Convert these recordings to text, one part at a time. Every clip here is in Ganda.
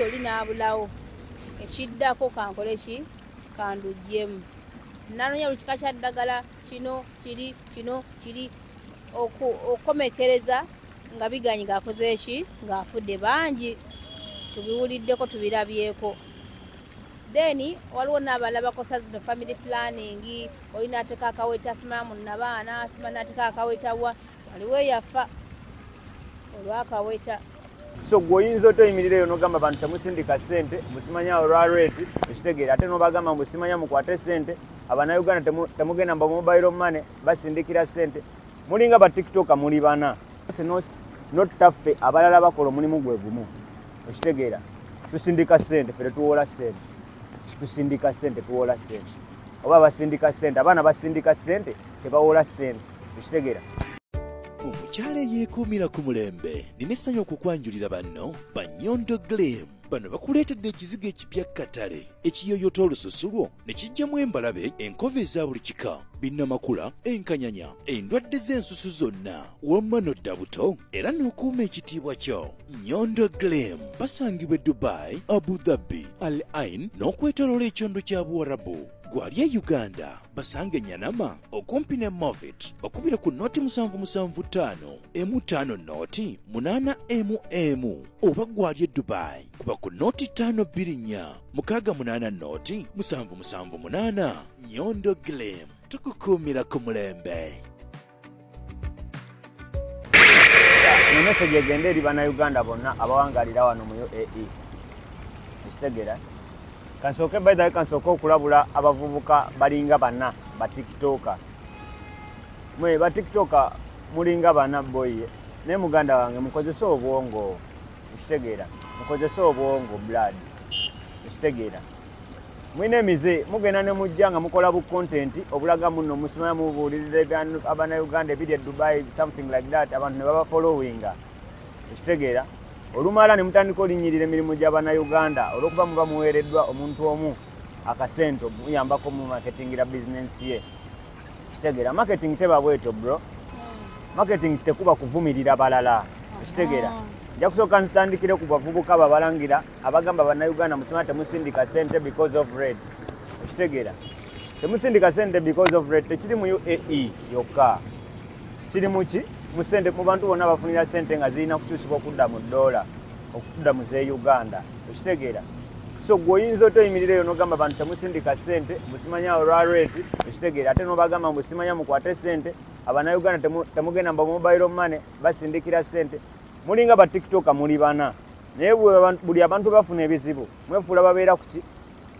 oli n'abulawo, ekiddako kankole ki, kanduggyemu. Nanoonya buli kika kya ddagala, kino kiri, kino kiri, okukomekereza nga biganyi ng'akoze ki, ng'afudde. Bangi tubiwuliddeko, tubirabyeko. Then waliwo n'abalala bakosa zino family planning, oli n'ateeka akaweta, simanya munnabaana, simanya n'ateeka akaweta wa, waliwo eyafa olw'akaweta. So gwe oyinza otoyimirira eyo n'ogamba abantu temusindika ssente, musimanya olwa rate, ekitegeera, ate n'obagamba mbu simanya mukwate ssente. Abannayuganda temugenda mba mobile money basindikira ssente. Mulinga ba TikToker muli bana notaffe, abalala bakola omulimu gwe gumu, okitegeera. Tusindika ssente, ffe tetuwola ssente. Tusindika ssente, tuwola ssente? Oba basindika ssente, abaana basindika ssente, tebawola ssente, okitegeera. Omukyala eyeekuumira ku mulembe, nina essanyu okukwanjulira banno Banyondo Glam. Bano bakuleetedde ekizigo ekipya katale ekiyoyota olususu lwo ne kijjamu embalabe, enkovu eza buli kika, binnamakula, enkanyanya, endwadde z'ensusu zonna, wamma nodda buto era n'okuuma ekitiibwa kyo. Nyondo Glam basangibwa e Dubai, Abu Dhabi, Al Ain n'okwetooloola ekyondo kya Buwarabu. Gwali e Uganda basange Nyanama okumpi ne Movit, bakubira ku 0775 1 50 8 emu emu, oba gwali e Dubai kuba ku 0 524 68 0 778. Nyondo Glam, tukukuumira ku mulembe. Eno message egenda eri Bannayuganda bonna abawangalira wano mu UAE, ekitegeera. Kansooke, by the way, kansooke okulabula abavubuka balinga bana ba TikToker. Mwe ba TikToker mulinga bana boye, naye muganda wange mukozese obwongo, ekitegeera, mukozese obwongo blood, ekitegeera. Mwine emize mugenda ne mujja nga mukola bu content obulaga muno musimanya mubuulirira Abannayuganda ebiri e Dubai, something like that, abantu ne baba followinga, ekitegeera. Olumala ne mutandika olinnyirira emirimu gy'Abannayuganda olw'okuba muba muweereddwa omuntu omu akasente muyambako mu marketingira bizinensi ye, kitegeera. Marketing teba bwetyo, bro. Marketing tekuba kuvumirira balala, ekitegeera. Nja kusooka nzitandikire ku bavubuka babalangira abagamba Bannayuganda musima temusindika sente because of rate, ekitegeera. Temusindika sente because of rate tekiri mu UAE yokka, kiri muki, mu sente, mu bantu bonna bafunira sente nga zirina kukyusibwa okudda mu ddoola, okudda mu z'e Uganda, ekitegeera. So gwe oyinza otoyimirira eyo n'ogamba abantu temusindika sente, musimanya olwa rate, ekitegeera, ate n'obagamba mbu simanya mukwate sente. Abannayuganda temugenda mba mobile money basindikira sente. Mulinga ba TikToker muli bana, naye buli abantu bafuna ebizibu mwefuula babeera kuki,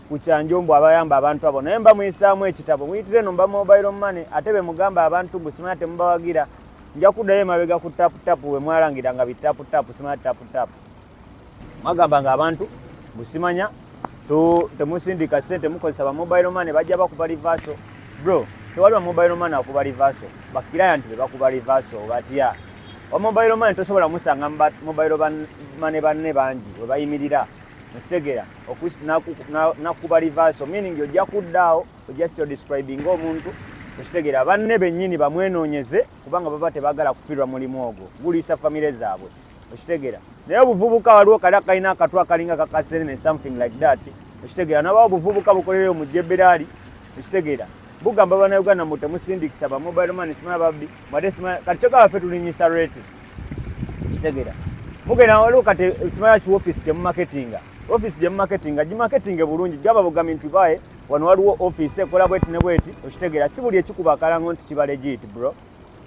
ku kyanjombo abayamba abantu abo, naye mba muyisaamu ekitabo muyitire eno mba mobile money, ate be mugamba abantu mbu simanya temubawagira. Nja kuddayo emabega ku tap tap we mwalangiranga bi tap tap, simanya tap tap, mwagamba nga abantu busimanya temusindika sente, mukozesa ba mobile money bajja bakuba reversal. Bro, tewali wa mobile money akuba reversal, ba client be bakuba reversal batya? Wa mobile money tosobola musanga mobile money banne bangi we bayimirira, okitegeera, nakuba reversal, meaning ojja kuddaawo ojja still describing omuntu, okitegeera, banne bennyini bamwenoonyeze kubanga baba tebaagala kufiirwa mulimu ogwo guliisa famire zaabwe, okitegeera. Naye obuvubuka waliwo kali akalina akatwa akalinga kakasenene, something like that, okitegeera. Nabawo obuvubuka bukolereyo mu jeberaali, okitegeera, bugamba Bannayuganda mbu temusindikisa ba mobile money, simanya babbi mwate simanya. Kati kyokka baffe tulinyisa rate, okitegeera. Mugenda waliwo kati simanya ki office gyemumarketinga, office gyemumarketinga gimarketinge bulungi, gaba bugambi nti baye wano waliwo office ekola bweti ne bweti, okitegeera. Si buli ekikuba akalango nti kiba legit, bro.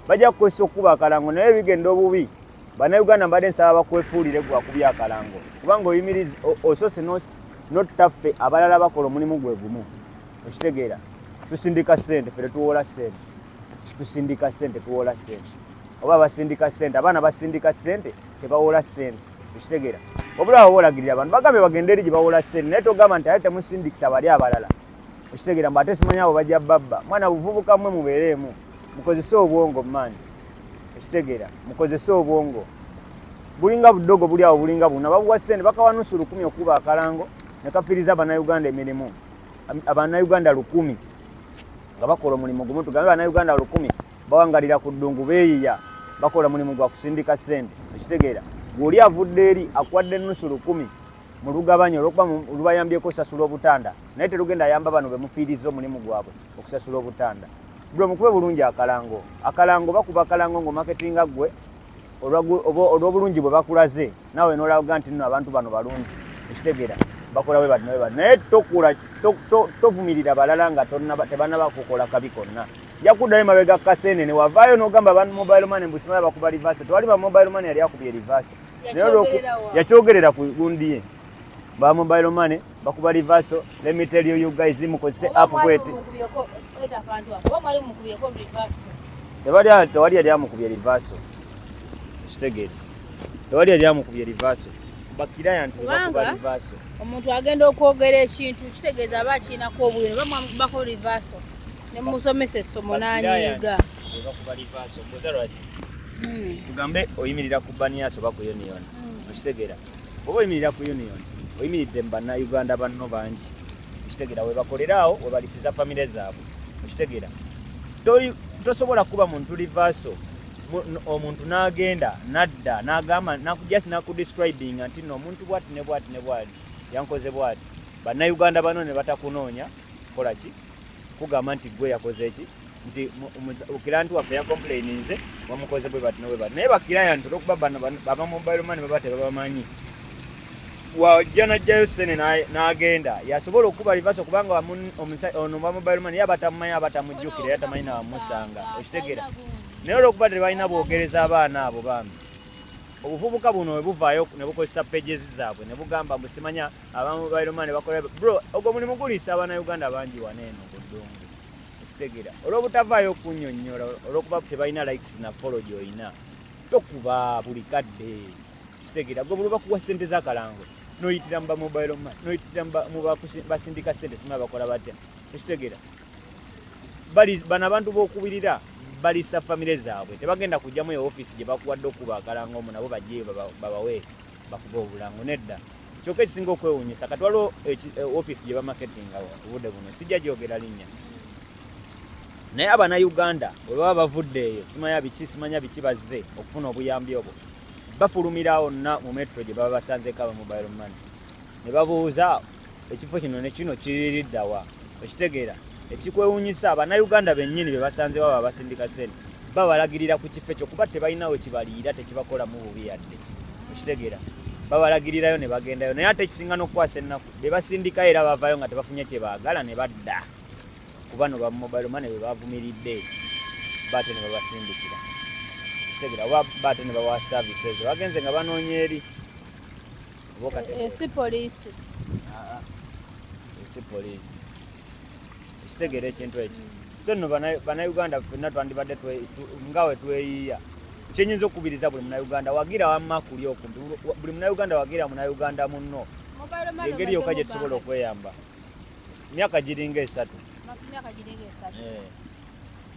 Bajja kukozesa okukuba akalango, naye bigenda obubi. Bannayuganda mbadde nsaba bakwefuulire gwakubya akalango kubanga oyimiriza osose notaffe, abalala bakola omulimu gwe gumu, okitegeera. Tusindika ssente, ffe tetuwola ssente. Tusindika ssente, tuwola ssente? Oba basindika ssente, abaana basindika ssente, tebawola ssente, okitegeera. Obulaba oba olagirira abantu bagambe bagende eri gye bawola ssente, naye togamba nti ate temusindikisa bali abalala, okitegeera, mbu ate simanya abo bajja babba. Mwana buvubuka mmwe mubeereemu mukozese obwongo maani, okitegeera, mukozese obwongo. Bulinga budogo buli awo bulinga buna babuwa ssente, bakawa nusu lukumi okuba akalango ne kafiiriza Abannayuganda emirimu. Abannayuganda 1000 nga bakola omulimu gumu, tugambe Bannayuganda 1000 bawangalira ku ddungu, beeyiya, bakola mulimu gwa kusindika ssente, okitegeera. Gw'oli avudde eri akuwadde nusu lukumi. Mulugabanye olwokuba lubayambyeko okusasula obutanda, naye terugenda yamba bano be mufiirizza omulimu gwabwe okusasula obutanda. Bro, mukube bulungi akalango. Akalango bakuba akalango ng'omaketinga ggwe olw'obulungi bwe bakulaze, naawe n'olaga nti nno abantu bano balungi, ekitegeera bakola bwe bati bwe bati, naye tokula tovumirira balala nga tebannaba kukola kabi konna. Yakuddayo mabega Kasenene wavaayo n'ogamba abantu mobile money mbu simala bakuba reverse. Tewali ba mobile money yali akubye reverse, yakyogerera ku gundi ye. Ba mobile money bakuba reverse. Let me tell you, you guys, mukozese app bweti. Tewali yali amukubye reverse, kitegeera tewali yali amukubye reverse. Bakiraya nti bakuba reverse. Omuntu agenda okwogera ekintu kitegeeza aba akirinako obwino, bamwamukubako reverse ne musomesa essomo n'anyiiga. Bakuba reverse mbuuza lwaki? Tugambe oyimirira ku Banias oba ku Union, okitegeera oba oyimirira ku Union, oyimiridde mu bannayuganda banno bangi, okitegeera we bakolera awo, we balisiza famire zaabwe, okitegeera. Tosobola kuba muntu reverse omuntu n'agenda n'adda n'agamba just n'akudescribinga nti nno omuntu bw'ati ne bw'ati ne bw'ati yankoze bw'ati, bannayuganda bano ne batakunoonya kola ki kugamba nti gwe yakoze ki, nti okiranti waffe yakomplaininze wamukoze bwe bati ne bwe bati. Naye bakiraya nti olwokuba bano aba mobile money baba tebabamanyi, wajja n'aggyayo ssente n'agenda yasobola okuba reverse kubanga ono wa mobile money yaba tamumanyi, aba tamujjukira, era tamanyi nawamusanga, okitegeera. Naye olwokuba tebalina bwogereza abaana abo bambi, obuvubuka buno bwe buvaayo ne bukozesa pages zaabwe ne bugamba mbu simanya aba mobile money bakola. Bro, ogwo mulimu guliisa Abannayuganda bangi wano eno ku ddungu, okitegeera. Olw'obutavaayo okunnyonnyola, olwokuba tebalina likes na follow gy'olina, tokuba buli kadde, okitegeera. Gwe buli bakuwa ssente z'akalango n'oyitira mu ba mobile money, n'oyitira mu basindika ssente simanya bakola batya, okitegeera. Bano abantu b'okubirira balisa famire zaabwe, tebagenda kujjamu eyo ofiisi gye bakuwadde okuba akalango omwo nabo bajjeyo babawe bakube obulango, nedda. Kyokka ekisinga okwewuunyisa, kati waliwo ofiisi gye bamaketinga obudde buno, sijja gyogera linnya, naye Abannayuganda bwe baba bavudde eyo simanya biki simanya biki bazze okufuna obuyambi obwo, bafulumira wonna mu metro gye baba basanzeeko aba mobile money ne babuuza ekifo kino ne kino kiriridda wa, okitegeera. Ekikwewuunyisa, Abannayuganda bennyini be basanze baba basindika ssente babalagirira ku kifo ekyo kuba tebalina we kibaliira, tekibakolamu bubi yadde, okitegeera. Babalagirirayo ne bagendayo, naye ate ekisinga n'okukwasa ennaku be basindikayo era bavaayo nga tebafunye kye baagala ne badda ku bano ba mobile money be bavumiridde, baate ne babasindikira, okitegeera, oba baate ne babawa service ezo bagenze nga banoonya eri. Si poliisi, si poliisi, okitegeera ekintu ekyo. So nno Bannayuganda ffenna twandibadde nga we tweyiiya. Kyenyinza okukubiriza buli Munnayuganda, wagira wamma kuli okumpi, buli Munnayuganda wagira Munnayuganda munno, engeri yokka gye tusobola okweyamba. Myaka giringa 3. Myaka giringa 3.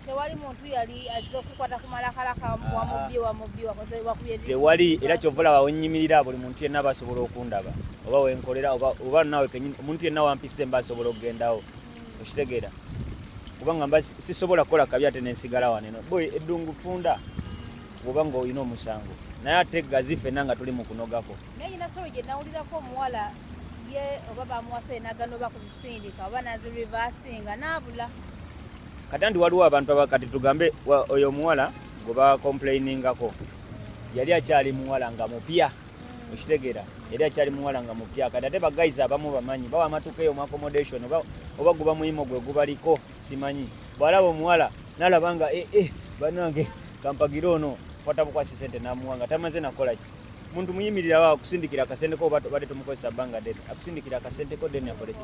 Tewali muntu yali azze okukwata ku malakalaka wamubbi wamubbi wakoze wakubye tewali. Era kyova olaba wennyimirira buli muntu yenna basobola okundaba oba wenkolera oba naawe kennyini omuntu yenna wampise mba asobola okugendawo, okitegeera. Kubanga mba sisobola kukola kabi ate nensigala wano eno. Boy, eddungu funda bw'oba ng'olina omusango, naye ate gazi ffenna nga tuli mu kunogako. Naye nyina solo gye nawulirako omuwala ye oba bamuwasa enagano oba kuzisindika oba nazireversinga n'abula. Kati anti waliwo abantu abakati tugambe oyo omuwala gwe bakomplainingako yali akyali muwala nga mupya, okitegeera, yali akyali muwala nga mupya. Kati ate bagayizi abamu bamanyi bawa amatuka eyo mu accommodation oba guba muyimo gwe gubaliko simanyi. Bw'alaba omuwala n'alaba nga bannange kampagire ono kwata bukwasi ssente n'amuwa nga tamaze nakola ki. Muntu muyimirira awo akusindikira akasente ko obadde tomukozesa bbanga ddene, akusindikira akasente ko deni akole ki,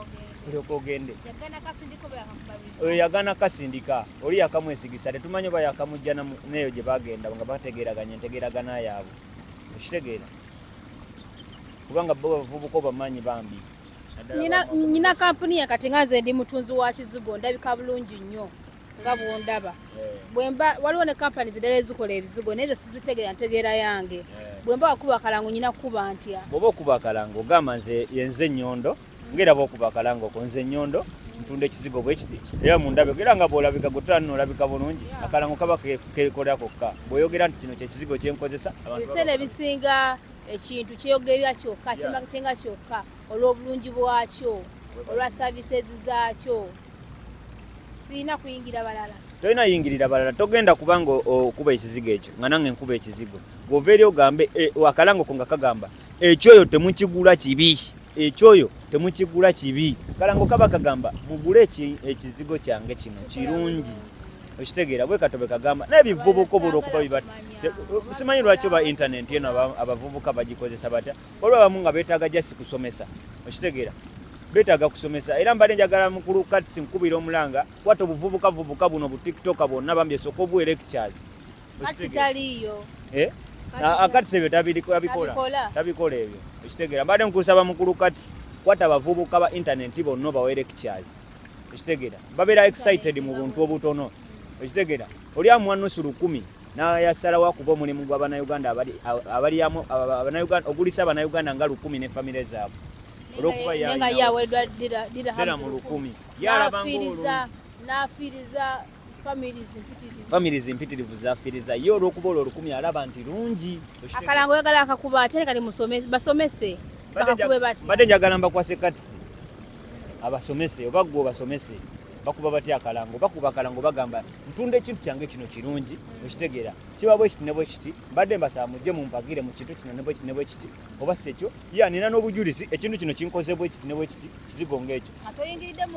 olyoke ogende. Oyo yagaana kasindika, oli yakamwesigisa, tetumanyi oba yakamujja n'eyo gye bagenda nga bategeeraganye entegeeragana yaabwe, okitegeera. Kubanga bo bavubuka obamanyi bambi. Nina kampuni ya kati nga nze ndi mutunzi wa kizigo, ndabika bulungi nnyo nga bw'ondaba. Bwemba waliwo ne kampani zirala ezikola ebizigo naye zo sizitegeera ntegeera yange. Bwemba wakuba akalango nyina kukuba ntya? Bw'oba okuba akalango ogamba nze yenze Nnyondo, ng'era bw'okuba akalango ko nze Nnyondo ntunda ekizigo bwe kiti, era mundabe era nga bw'olabika gwe tolaba nno olabika bulungi, akalango kaba keekolera kokka. Bw'oyogera nti kino kye kizigo kye nkozesa, ebiseera ebisinga Ekintu kyeyogerera kyokka, kyemarketinga kyokka olw'obulungi bwakyo, olwa services zaakyo. Siina kuyingira balala. Tolina yingirira balala, togenda kubanga okuba ekizigo ekyo nga nange nkuba ekizigo. Bw'ova eri ogambe akalango ko nga kagamba ekyoyo temukigula kibi, ekyoyo temukigula kibi. Kalango kaba kagamba mugule ekizigo kyange kino kirungi. Okitegeera bwe katobe kagamba n'ebivubuka obula okuba biba simanyi lwaki oba internet eno abavubuka bagikozesa batya. Waliwo abamu nga beetaaga just kusomesa. Okitegeera beetaaga kusomesa. Era mbadde njagala mukulu Kats nkubira omulanga kwata obuvubuka vubuka buno bu TikToker bwonna bambi esooka obuwe lectures. Kats taliiyo. Kats ebyo tabikola. Tabikola ebyo. Okitegeera mbadde nkusaba mukulu Kats kwata abavubuka ba internet bonna obawe lectures. Okitegeera babeera excited mu buntu obutono. Okitegeera oli amuwa nusu 1000 n'ayasalawo akuba omulimu gw'Abannayuganda abalyamu Abannayuganda ogulisa Abannayuganda nga 1000 ne famire zaabwe. Olw'okuba nga yaweddwa dirham 1000. N'afiiriza families mpitirivu. Families mpitirivu zafiiriza ye olw'okuba olwo 1000 alaba nti lungi. Akalango oyagala akakuba ate kali musomese basomese bakakube batya. Mbadde njagala mbakwase Kats abasomese oba ggwe obasomese. Bakuba batya akalango, bakuba akalango bagamba ntunda ekintu kyange kino kirungi. Okitegeera kiba bwe kiti ne bwe kiti, mbadde mbasaba mujje mumpagire mu kintu kino ne bwe kiti ne bwe kiti, oba si ekyo ya nina n'obujulizi ekintu kino kinkoze bwe kiti ne bwe kiti, kizigo ng'ekyo.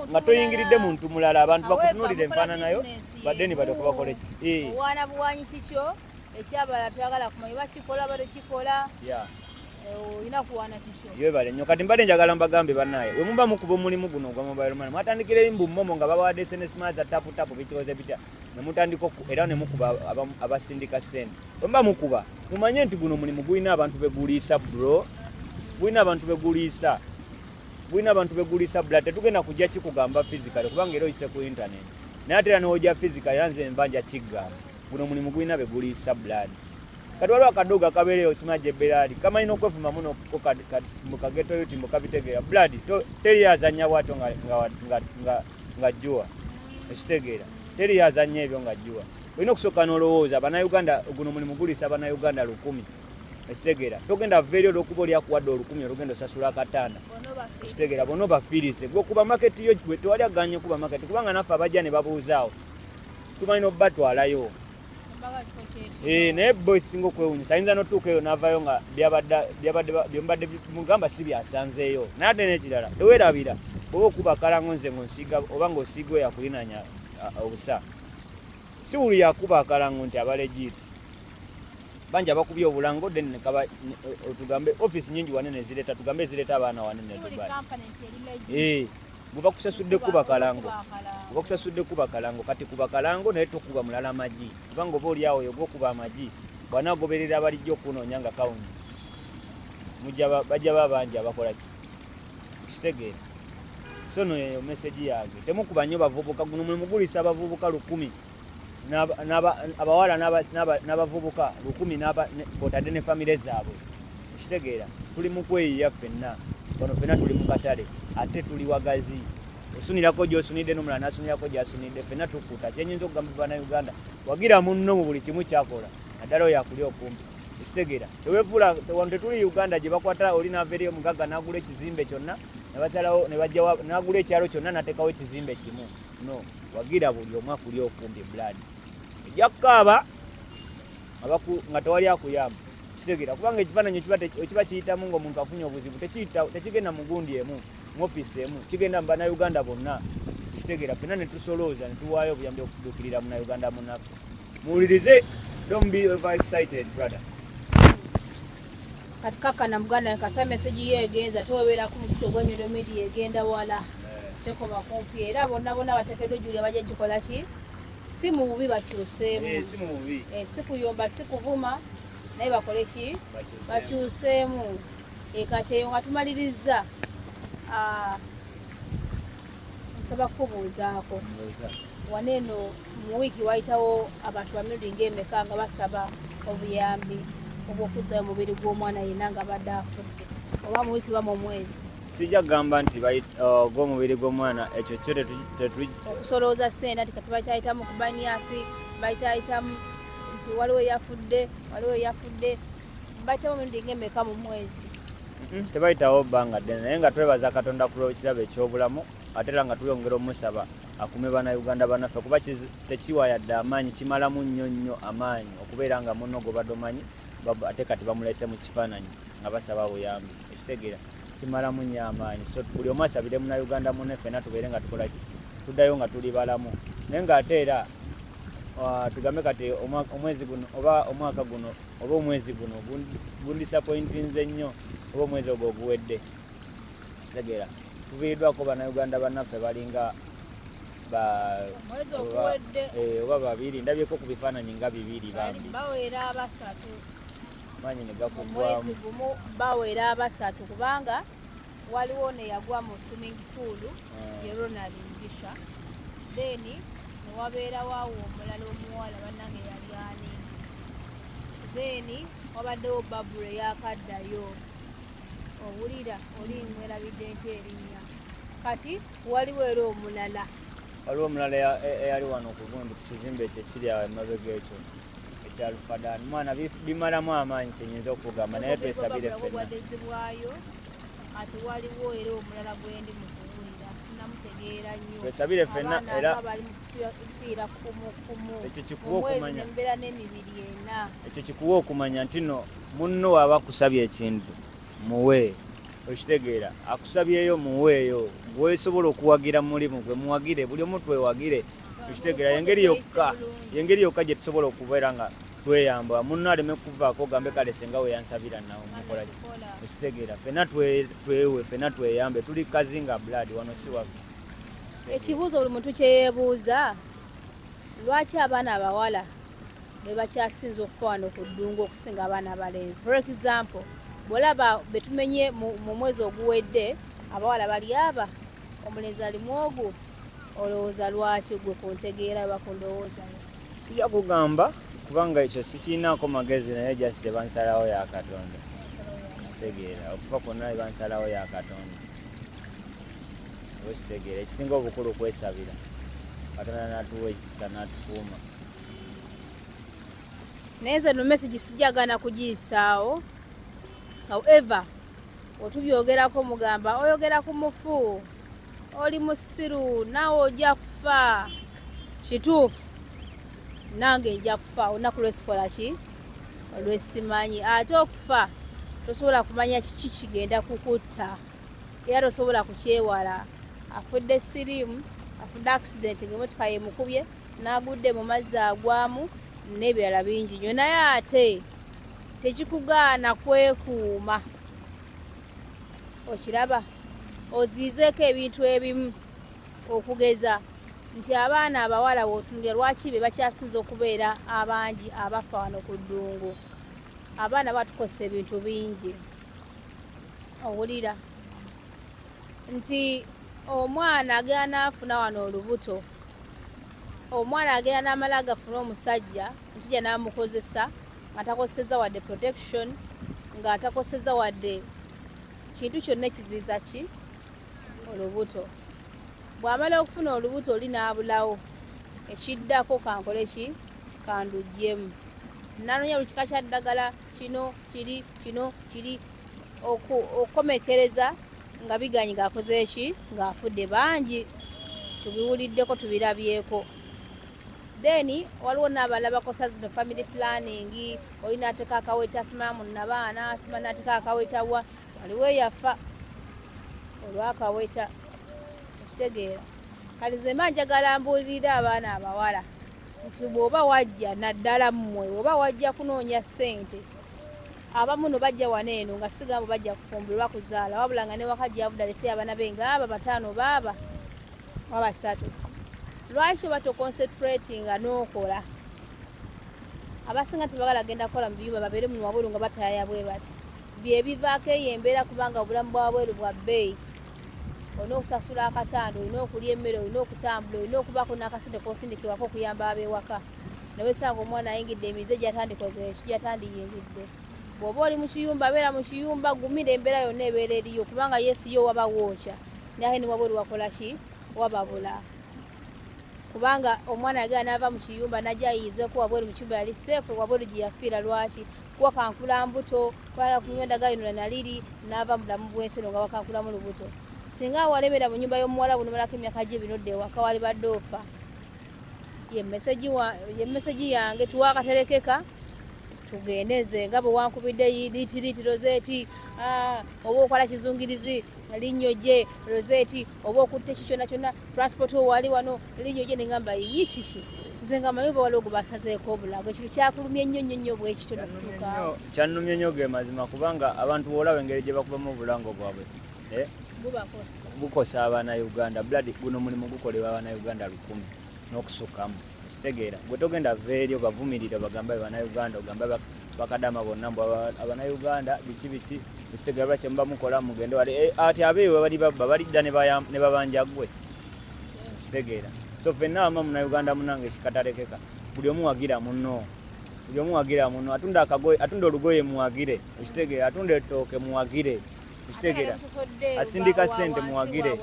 Nga toyingiridde muntu mulala, abantu bakutunuulira enfaananayo badde ni badde okubakola ki. Owaana buwanyi kikyo ekyabala twagala kumanya oba kikola oba tekikola. Olina kuwaana kikyo. Yeebale nnyo. Kati mbadde njagala mbagambe bannaye, we muba mukuba omulimu guno ogwa mobile money, mwatandikira eri mbu MoMo nga babawadde SMS za tapu tapu bikikoze bitya, ne mutandika era ne mukuba abasindika ssente. Bwe muba mukuba, mumanye nti guno omulimu gulina abantu be guliisa bro, gulina abantu be guliisa, gulina abantu be guliisa bla. Tetugenda kujja kikugamba physically kubanga era oyise ku internet. Naye ate era n'ojja physically era nze nva nja kiggamba. Guno omulimu gulina be guliisa blood. Kati waliwo akadogo akabeereyo simanyi gye bbeera kamanyi n'okwefuma muno mu kageto yuti mbu kabitegeera. Blood teri azannya bw'atyo nga jjuwa. Okitegeera teri azannya ebyo nga jjuwa. Olina okusooka n'olowooza Bannayuganda guno omulimu guliisa Bannayuganda 1000. Okitegeera togenda va eri olw'okuba oli akuwadde 1000 olugenda osasula akataana. Okitegeera bonna obafiirize. Gwe okuba market yo tewali aganye kuba market kubanga naffe abajja ne babuuzaawo tumanyi n'okubatwalayo. Naye bo ekisinga okwewuunyisa ayinza n'otuuka eyo n'avaayo nga byabadde mugamba si byasanzeeyo. Naye ate n'ekirala teweerabira oba okuba akalango nze ng'onsiiga oba ng'osiiga oyo akulinanya obusa. Si buli yakuba akalango nti aba legit. Bangi abakubye obulango then tugambe ofiisi nnyingi wanene zireeta tugambe zireeta abaana wanene Dubai. Bwe bakusasudde kuba kalango, bwe bakusasudde kuba kalango, kati kuba kalango naye tokuba mulala amagi kubanga oba oli awo ogw'okuba amagi bw'anaagoberera abalijja okunoonya nga kawunyi bajja ba bangi abakola ki. Okitegeera. So no eyo message yange temukuba nnyo bavubuka. Guno mulimu guliisa abavubuka 1000 abawala n'abavubuka 1000 bw'otadde ne famire zaabwe. Okitegeera tuli mu kweyiya ffenna. Wano ffenna tuli mu katale ate tuli wagazi. Osunirako gy'osunidde n'omulala n'asunirako gy'asunidde, ffenna tukkuta. Kye nnyinza okugamba Bannayuganda, wagira munno mu buli kimu ky'akola naddala oyo akuli okumpi. Okitegeera teweefuula wano tetuli Uganda gye bakwata oli n'ava eri omugagga n'agula ekizimbe kyonna ne basalawo ne bajjawo n'agula ekyalo kyonna n'ateekawo ekizimbe kimu. No, wagira buli omu akuli okumpi blood. Ejja kukaaba nga tewali akuyamba. Okitegeera kubanga ekifaananyi ekiba kiyitamu ng'omuntu afunye obuzibu tekigenda mu gundi emu, mu ofiisi emu, kigenda mu Bannayuganda bonna. Okitegeera ffenna ne tusolooza ne tuwaayo obuyambi okutuukirira Munnayuganda munnaffe. Muwulirize, don't be over excited brother. Kati kakkana muganda kasa message ye egenza tewebeera ku mukutu ogw'emirimu media egenda wala. Tekoma kumpi era bonna bonna bateekeddwa ejjulira bajja gikola ki? Si mu bubi bakyuseemu. Si mu bubi. Si kuyomba, si kuvuma, naye bakole ki? Bakyuseemu. Kati eyo nga tumalirizza, nsaba kukubuuzaako. Wano eno mu wiiki wayitawo abantu ba mirundi ng'emeka nga basaba obuyambi obw'okuzzaayo omubiri gw'omwana yenna nga badde afudde, oba mu wiiki oba mu mwezi? Sijja kugamba nti gw'omubiri gw'omwana ekyo kyo okusolooza ssente nti kati bakyayitamu ku banyasi, bakyayitamu nti waliwo eyafudde, waliwo eyafudde. Bayitawo emirundi ng'emeka mu mwezi? Tebayitawo bbanga ddene, naye nga twebaza Katonda ku lw'ekirabo eky'obulamu, ate era nga tuyongera omusaba akume Bannayuganda bannaffe, kuba tekiwa yadde amaanyi, kimalamu nnyo nnyo amaanyi okubeera nga munno gw'obadde omanyi ate kati bamulese mu kifaananyi nga basaba buyambi. Ekitegeera kimalamu nnyo amaanyi. So buli omu asabire Munnayuganda munne, ffenna tubeere nga tukola ki, tuddayo nga tuli balamu. Naye ng'ate era tugambe kati omwezi guno oba omwaka guno oba omwezi guno gundisappointinze nnyo, oba omwezi ogwo oguwedde. Kitegeera tuviiriddwako Bannayuganda bannaffe balinga Omwezi oguwedde. Oba babiri, ndabyeko ku bifaananyi nga bibiri bambi. Bawera 3. Maanyi ne gakugwamu. Omwezi gumu bawera 3, kubanga waliwo neyagwa mu swimming pool ye Ronald Mugisha, then newabeerawo awo omulala omuwala bannange yali ani, then wabaddewo Babula eyakaddayo, owulira oli mwerabidde nti erinnya. Kati waliwo era omulala, waliwo omulala eyali wano ku gundi ku kizimbe ekyo ekiri awo emabega ekyo ekya Alufadaani. Mwana bimalamu amaanyi kyenyinza okugamba, naye twesabire ffenna. Obwadezibwayo. Ate waliwo era omulala gwendi mu kuwulira sinamutegeera nnyo. Twesabire ffenna. Abaana era nga bali mu kufiira kumu kumu. Ekyo kikuwa Omwezi okumanya. nembeera n'emibiri ena. Ekyo kikuwa okumanya nti nno munno waba akusabye ekintu muwe, okitegeera akusabyeyo muweeyo, gwesobola okuwagira mulimu gwe muwagire, buli omu twewagire, okitegeera yengeri yokka gye tusobola okubeera nga tweyamba, munno aleme kuvaako ogambe kale senga we yansabira nawe mukola ki, okitegeera ffenna twewe, ffenna tweyambe, tuli kazinga blood wano si waffe. Ekibuuzo buli muntu kye yeebuuza, lwaki abaana abawala be bakyasinze okufa wano ku ddungu okusinga abaana abalenzi? For example, bw'olaba be tumenye mu mwezi oguwedde, abawala bali aba, omulenzi ali mwogu, olowooza lwaki gwe ku ntegeera oba ku ndowooza yo? Sijja kugamba kubanga ekyo sikiinaako magezi, naye just tebansalawo ya Katonda. Kitegeera okufa kwonna ebansalawo ya Katonda. Okitegeera ekisinga obukulu kwesabira Katonda n'atuwa ekisa n'atukuuma. Naye nze no message sijjagaana kugiyisaawo. However, otubyogerako mugamba oyogera ku mufu, oli musiru, naawe ojja kufa. Kituufu, nange nja kufa olunaku lwesikola ki olwesimanyi. Ate okufa tosobola kumanya kiki kigenda kukutta, era tosobola kukyewala. Afudde siriimu, afudde accident ng'emmotoka yemukubye, n'agudde mu mazzi agwamu n'ebirala bingi nnyo. Naye ate tekikugaana kwekuuma, okiraba oziizeeko ebintu ebimu, okugeza nti abaana abawala bw'otunuulira lwaki be bakyasinze okubeera abangi abafa wano ku ddungu. Abaana batukosa ebintu bingi, owulira nti omwana agenda n'afuna wano olubuto, omwana agenda n'amala agafuna omusajja, omusajja n'amukozesa nga takosezza wadde protection, nga takosezza wadde kintu kyonna ekiziiza ki olubuto. Bw'amala okufuna olubuto oli n'abulawo, ekiddako kankole ki kanduggyemu, nanoonya buli kika kya ddagala, kino kiri kino kiri, okukomekereza nga biganye ng'akoze ki ng'afudde. Bangi tubiwuliddeko, tubirabyeko. Then waliwo n'abalala bakosa zino family planning, oli n'ateeka akaweta simanya munnabaana, simanya n'ateeka akaweta wa, waliwo eyafa olw'akaweta, okitegeera. Kati nze mba njagala mbuulirire abaana abawala nti bw'oba wajja, naddala mmwe bw'oba wajja kunoonya ssente, abamu no bajja wano eno nga sigamba bajja kufumbirwa kuzaala, wabula nga ne waka gy'avudde alese abaana be ng'aba 5 baaba oba 3. Lwaki oba toconcentratinga n'okola? Abasinga tebagala genda kukola mu biyumba, babeere mu wabweru nga bataaya bwe bati. Bye bivaako eyo embeera, kubanga obulamu bwa bweru bwa bbeeyi. Olina okusasula akatanda, olina okulya emmere, olina okutambula, olina okubaako n'akasente k'osindikibwako okuyamba ab'ewaka. Ne weesanga omwana ayingidde emize gy'atandikoze eki gy'atandiyingidde. Bw'oba oli mu kiyumba, beera mu kiyumba, gumira embeera yonna ebeera eriyo, kubanga yeesi yo waba wookya, naye ate ne wabweru wakola ki? Wababula. Kubanga omwana yagenda n'ava mu kiyumba n'ajja ayiyizeeko wabweru mu kiyumba yali safe, wabweru gye yafiira. Lwaki? Kuba kankula mbuto, kwala kunywa endagaano eno naliri n'ava mu bulamu bw'ensi eno nga wakankulamu lubuto. Singa walemera mu nnyumba y'omuwala bunomalako emyaka gye bino odda ewaka walibadde ofa. Ye message yange, tuwa akaterekeka tugende. Nze nga bwe wankubidde liiti Rosette, oba okola kizungirizi linnyo gye Rosette, oba okutte ki kyonna kyonna, transport wali wano linnyo gye, neŋŋamba yiishishi. Nze nga manyi oba waliwo gwe basazeeko obulago, ekintu kyakulumye nnyo nnyo nnyo bwekityo nokutuukaawo. Kyannumye nnyo ge mazima, kubanga abantu boolaba engeri gye bakubamu obulango bwabwe bubakosa, bukosa Abannayuganda. Blood, guno mulimu gukolebwa Abannayuganda 1000 n'okusukkamu, okitegeera? Gwe togenda va eri obavumirira, obagambe Bannayuganda, ogambe bakadama bonna mbu Abannayuganda biki biki, okitegeera? Lwaki muba mukola mugende wali ati abeewe bali babba balidda ne babanja ggwe, okitegeera? So ffenna wama Munnayuganda munange kikatalekeka, buli omu wagira munno, buli omu wagira munno. Atunda akagoye, atunda olugoye muwagire, okitegeera? Atunda ettooke muwagire, okitegeera? Asindika ssente muwagire,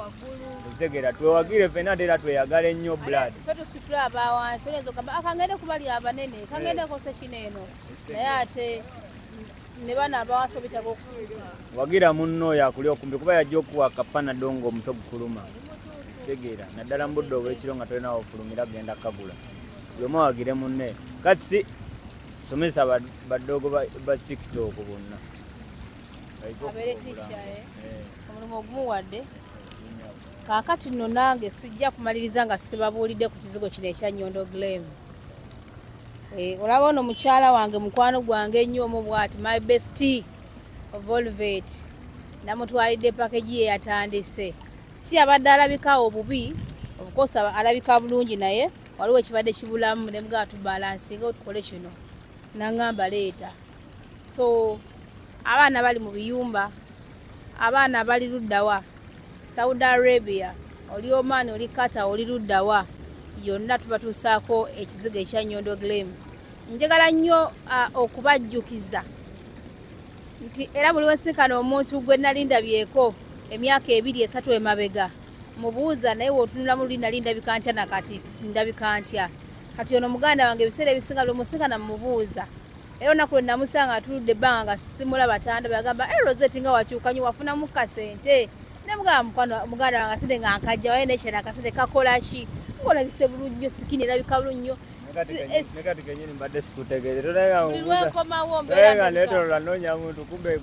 okitegeera? Twewagire ffenna ate era tweyagale nnyo, blood. Ffe tusitula abawansi, oyinza okugamba akangende kubali abanene, kangende kose kino eno, naye ate ne bano abawansi babitaga okusituka. Wagira munno oyo akuli okumpi, kuba yajja okuwa akapanado ng'omutwe gukuluma, okitegeera? Naddala mu budde obw'ekiro nga tolina wofulumira genda kagula. Buli omu awagire munne. Kati si somesa badoogo ba TikTok bonna. Abeere teacher, eh? Omulimu ogumuwadde. Kaakati nno nange sijja kumaliriza nga sibabuulidde ku kizigo kino ekya Nyondo Glam. Olaba ono mukyala wange, mukwano gwange ennyo omu bw'ati, my bestie Volvet, namutwalidde package ye yatandise. Si abadde alabika obubi, of course alabika bulungi, naye waliwo ekibadde kibulamu ne mugamba tubalansinga tukole kino, naŋŋamba leeta. So abaana bali mu biyumba, abaana bali luddawa, Saudi Arabia, oli Oman, oli Qatar, oli luddawa, yonna tubatuusaako ekizigo ekya Nyondo Glam. Njagala nnyo okubajjukiza nti era buli wensinkana omuntu gwe nali ndabyeko emyaka 2 3 emabega, mubuuza, naye wootunulamu luli nali ndabika ntya nakati ndabika ntya? Kati ono muganda wange ebiseera ebisinga lwemusinkana mubuuza, era olunaku lwe namusanga atuludde ebbanga nga simulaba tandaba, yagamba, "E Rosette, nga wakyuka nnyo, wafunamu kasente." Ne mugamba, "Mukwano, muganda wange, asente nga nkajja waye nekyera akasente kakola ki, ng'olabise bulungi nnyo, skin erabika bulungi nnyo." Nekati kenyini mbadde sikutegeere. Tolabika. Buli lwenkomawo mbeera nga ndabika. Neetolola noonya muntu, kumbe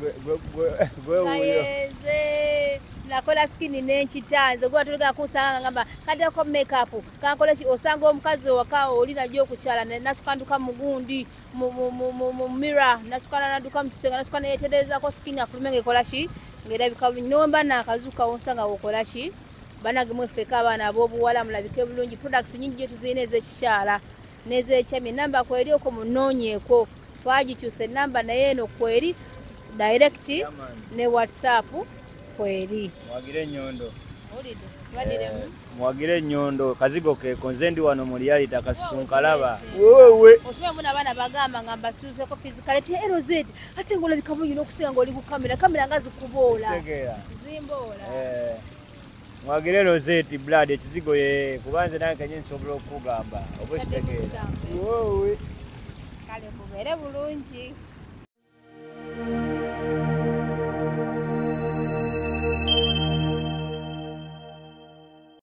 gwe wuuyo. Kayenze nakola skin nenkita nze gwe tuliga kunsanga nga ngamba kaddeko makeup kankole ki, osanga omukazi owaka oli najja okukyala nasuka nduka mugundi mu mirror, nasuka naduka mu kisenge, nasuka neyeterezako skin afulume ngaekola ki, ng'erabika bulungi. Nowemba nakazuka osanga wokola ki. Banange mweffeko abaana ab'obuwala mulabike bulungi. Products nyingi gye tuzirina ez'ekikyala n'ezekyami. Enamba kweri okwo munoonyeeko, twagikyusa enamba, naye eno kweri direct ne WhatsApp kweri. Muwagire ennyondo. Owulidde? Kibadiremu. Muwagire ennyondo, kazigo keeko. Nze ndi wano mu reality akasusunkalaba Wewe wewe. Okimanyi muna abaana bagamba nga mbatuuseko physical ti Rosette, ate ng'olabika bulungi n'okusinga ng'oli ku kamera, kamera nga zikuboola. Tegeera. Zimboola. Mwagire Rosette blood, ekizigo ye, kuba nze nange kenyini nsobola okukugamba oba okitegeera. Stamp. Wewe. Kale mubeere bulungi.